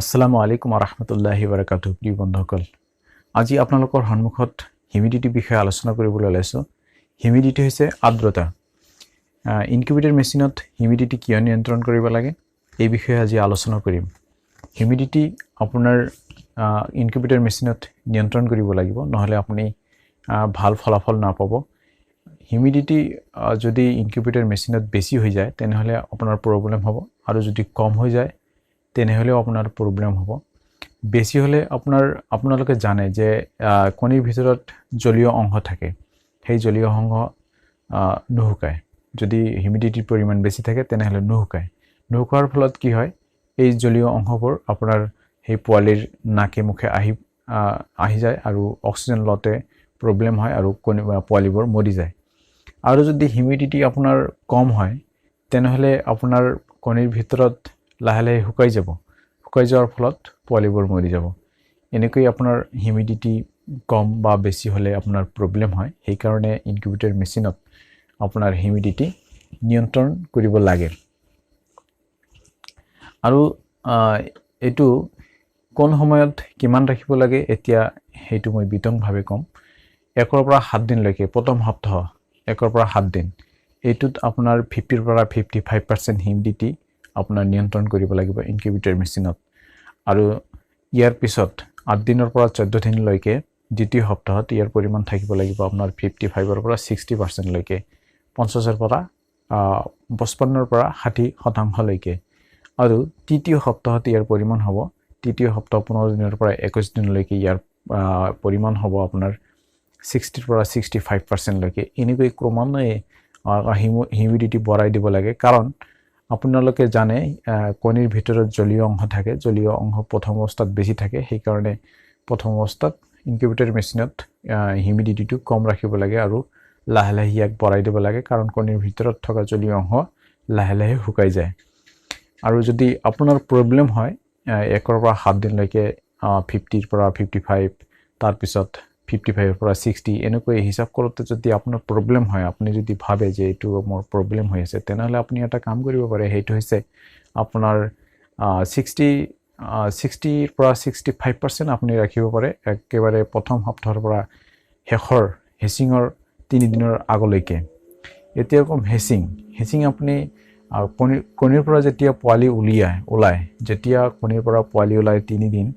আসসালামু আলাইকুম ৰহমতুল্লাহি বাৰকাতুহ। প্ৰিয় বন্ধুসকল, আজি আপোনালোকৰ সন্মুখত হিউমিডিটিৰ বিষয়ে আলোচনা কৰিবলৈ ওলাইছোঁ। হিউমিডিটি হৈছে আৰ্দ্ৰতা। ইনকিউবেটৰ মেচিনত হিউমিডিটি কিয় নিয়ন্ত্ৰণ কৰিব লাগে, এই বিষয়ে আজি আলোচনা কৰিম। হিউমিডিটি আপোনাৰ ইনকিউবেটৰ মেচিনত নিয়ন্ত্ৰণ কৰিব লাগিব, নহ'লে আপুনি ভাল ফলাফল নাপাব। হিউমিডিটি যদি ইনকিউবেটৰ মেচিনত বেছি হৈ যায়, তেনেহ'লে আপোনাৰ প্ৰব্লেম হ'ব আৰু যদি কম হৈ যায়, তেনেহ'লেও আপোনাৰ প্ৰব্লেম হ'ব। বেছি হ'লে আপোনালোকে জানে যে কণীৰ ভিতৰত জলীয় অংশ থাকে। সেই জলীয় অংশ নুশুকায়। যদি হিউমিডিটিৰ পৰিমাণ বেছি থাকে, তেনেহ'লে নুশুকায়। নুশুকোৱাৰ ফলত কি হয়? এই জলীয় অংশবোৰ আপোনাৰ সেই পোৱালিৰ নাকে মুখে আহি আহি যায় আৰু অক্সিজেন লওঁতে প্ৰব্লেম হয় আৰু কণী পোৱালিবোৰ মৰি যায়। আৰু যদি হিউমিডিটি আপোনাৰ কম হয়, তেনেহ'লে আপোনাৰ কণীৰ ভিতৰত লাহে লাহে শুকাই যাব। শুকাই যোৱাৰ ফলত পোৱালিবোৰ মৰি যাব। এনেকৈ আপোনাৰ হিউমিডিটি কম বা বেছি হ'লে আপোনাৰ প্ৰব্লেম হয়। সেইকাৰণে ইনকিউবেটৰ মেচিনত আপোনাৰ হিউমিডিটি নিয়ন্ত্ৰণ কৰিব লাগে। আৰু এইটো কোন সময়ত কিমান ৰাখিব লাগে, এতিয়া সেইটো মই বিতংভাৱে ক'ম। 1ৰ পৰা 7 দিনলৈকে, প্ৰথম সপ্তাহ 1ৰ পৰা 7 দিন, এইটোত আপোনাৰ 50ৰ পৰা 55% হিউমিডিটি আপোনাৰ নিয়ন্ত্ৰণ কৰিব লাগিব ইনকিউবেটৰ মেচিনত। আৰু ইয়াৰ পিছত 8 দিনৰ পৰা 14 দিনলৈকে, দ্বিতীয় সপ্তাহত ইয়াৰ পৰিমাণ থাকিব লাগিব আপোনাৰ 55ৰ পৰা 60%লৈকে, 55ৰ পৰা 60%লৈকে। আৰু তৃতীয় সপ্তাহত ইয়াৰ পৰিমাণ হ'ব, তৃতীয় সপ্তাহ 15 দিনৰ পৰা 21 দিনলৈকে ইয়াৰ পৰিমাণ হ'ব আপোনাৰ 60ৰ পৰা 65%লৈকে। এনেকৈ ক্ৰমান্বয়ে হিউমিডিটি বঢ়াই দিব লাগে। কাৰণ আপোনালোকে জানে, কণীৰ ভিতৰত জলীয় অংশ থাকে। জলীয় অংশ প্ৰথম অৱস্থাত বেছি থাকে। সেইকাৰণে প্ৰথম অৱস্থাত ইনকিউবেটৰ মেচিনত হিউমিডিটিটো কম ৰাখিব লাগে আৰু লাহে লাহে ইয়াক বঢ়াই দিব লাগে, কাৰণ কণীৰ ভিতৰত থকা জলীয় অংশ লাহে লাহে শুকাই যায়। আৰু যদি আপোনাৰ প্ৰব্লেম হয়, 1ৰ পৰা 7 দিনলৈকে 50ৰ পৰা 55, তাৰপিছত 55ৰ পৰা 60, এনেকৈ হিচাপ কৰোঁতে যদি আপোনাৰ প্ৰব্লেম হয়, আপুনি যদি ভাবে যে এইটো মোৰ প্ৰব্লেম হৈ আছে, তেনেহ'লে আপুনি এটা কাম কৰিব পাৰে। সেইটো হৈছে আপোনাৰ 60ৰ পৰা 65% আপুনি ৰাখিব পাৰে, একেবাৰে প্ৰথম সপ্তাহৰ পৰা শেষৰ হেচিঙৰ 3 দিনৰ আগলৈকে। এতিয়া ক'ম হেচিং। হেচিং আপুনি কণীৰ পৰা যেতিয়া পোৱালি ওলায়, যেতিয়া কণীৰ পৰা পোৱালি ওলায় 3 দিন,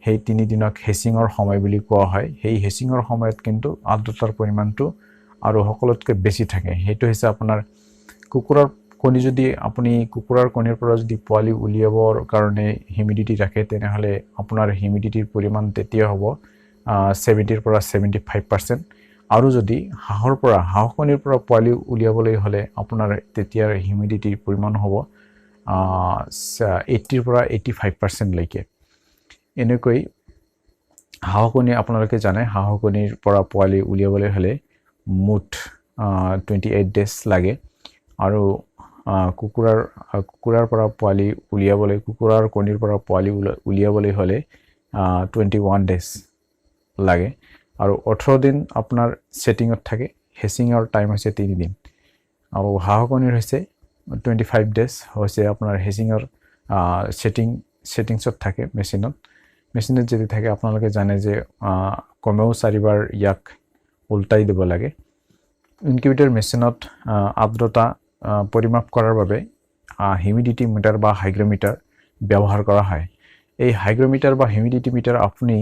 সেই 3 দিনক হেচিঙৰ সময় বুলি কোৱা হয়। সেই হেচিঙৰ সময়ত কিন্তু আৰ্দ্ৰতাৰ পৰিমাণটো আৰু সকলোতকৈ বেছি থাকে। সেইটো হৈছে আপোনাৰ কুকুৰাৰ কণী, যদি আপুনি কুকুৰাৰ কণীৰ পৰা যদি পোৱালি উলিয়াবৰ কাৰণে হিউমিডিটি ৰাখে, তেনেহ'লে আপোনাৰ হিউমিডিটিৰ পৰিমাণ তেতিয়া হ'ব 70ৰ পৰা 75%। আৰু যদি হাঁহ কণীৰ পৰা পোৱালি উলিয়াবলৈ হ'লে আপোনাৰ তেতিয়া হিউমিডিটিৰ পৰিমাণ হ'ব 80ৰ পৰা 85%লৈকে। এনেকৈ হাঁহ কণী, আপোনালোকে জানে, হাঁহ কণীৰ পৰা পোৱালি উলিয়াবলৈ হ'লে মুঠ 28 ডেজ লাগে। আৰু কুকুৰাৰ পৰা পোৱালি উলিয়াবলৈ, কুকুৰাৰ কণীৰ পৰা পোৱালি উলিয়াবলৈ হ'লে 21 ডেজ লাগে। আৰু 18 দিন আপোনাৰ ছেটিঙত থাকে। হেচিঙৰ টাইম হৈছে 3 দিন আৰু হাঁহ কণীৰ হৈছে 25 ডেজ হৈছে আপোনাৰ হেচিঙৰ ছেটিংছত থাকে মেচিনত। মেচিনত যদি থাকে, আপোনালোকে জানে যে কমেও চাৰিবাৰ ইয়াক উল্টাই দিব লাগে। ইনকিউবেটৰ মেচিনত আৰ্দ্ৰতা পৰিমাপ কৰাৰ বাবে হিউমিডিটি মিটাৰ বা হাইগ্ৰমিটাৰ ব্যৱহাৰ কৰা হয়। এই হাইগ্ৰমিটাৰ বা হিউমিডিটি মিটাৰ আপুনি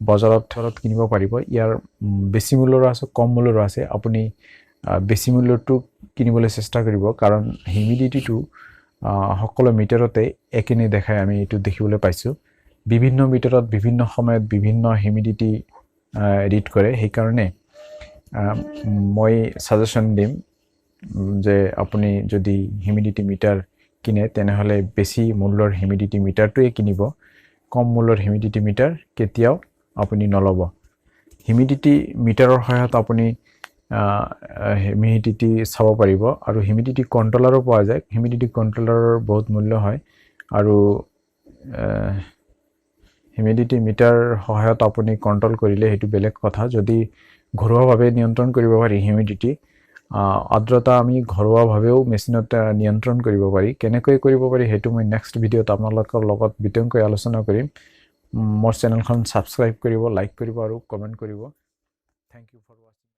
বজাৰত কিনিব পাৰিব। ইয়াৰ বেছি মূল্যৰো আছে, কম মূল্যৰো আছে। আপুনি বেছি মূল্যটো কিনিবলৈ চেষ্টা কৰিব, কাৰণ হিউমিডিটিটো সকলো মিটাৰতে একে নেদেখায়। আমি এইটো দেখিবলৈ পাইছোঁ, বিভিন্ন মিটাৰত বিভিন্ন সময়ত বিভিন্ন হিউমিডিটি ৰিড কৰে। সেইকাৰণে মই ছাজেশ্যন দিম যে আপুনি যদি হিউমিডিটি মিটাৰ কিনে, তেনেহ'লে বেছি মূল্যৰ হিউমিডিটি মিটাৰটোৱে কিনিব। কম মূল্যৰ হিউমিডিটি মিটাৰ কেতিয়াও আপুনি নল'ব। হিউমিডিটি মিটাৰৰ সহায়ত আপুনি হিউমিডিটি চাব পাৰিব। আৰু হিউমিডিটি কণ্ট্ৰলাৰো পোৱা যায়। হিউমিডিটি কণ্ট্ৰলাৰৰ বহুত মূল্য হয়। আৰু হিউমিডিটি মিটাৰ সহায়ত আপুনি কণ্ট্ৰল কৰিলে সেইটো বেলেগ কথা। যদি ঘৰুৱাভাৱে নিয়ন্ত্ৰণ কৰিব পাৰি হিউমিডিটি, আৰ্দ্ৰতা আমি ঘৰুৱাভাৱেও মেচিনত নিয়ন্ত্ৰণ কৰিব পাৰি। কেনেকৈ কৰিব পাৰি, সেইটো মই নেক্সট ভিডিঅ'ত আপোনালোকৰ লগত বিতংকৈ আলোচনা কৰিম। মোৰ চেনেলখন ছাবস্ক্ৰাইব কৰিব, লাইক কৰিব আৰু কমেণ্ট কৰিব। Thank you for watching.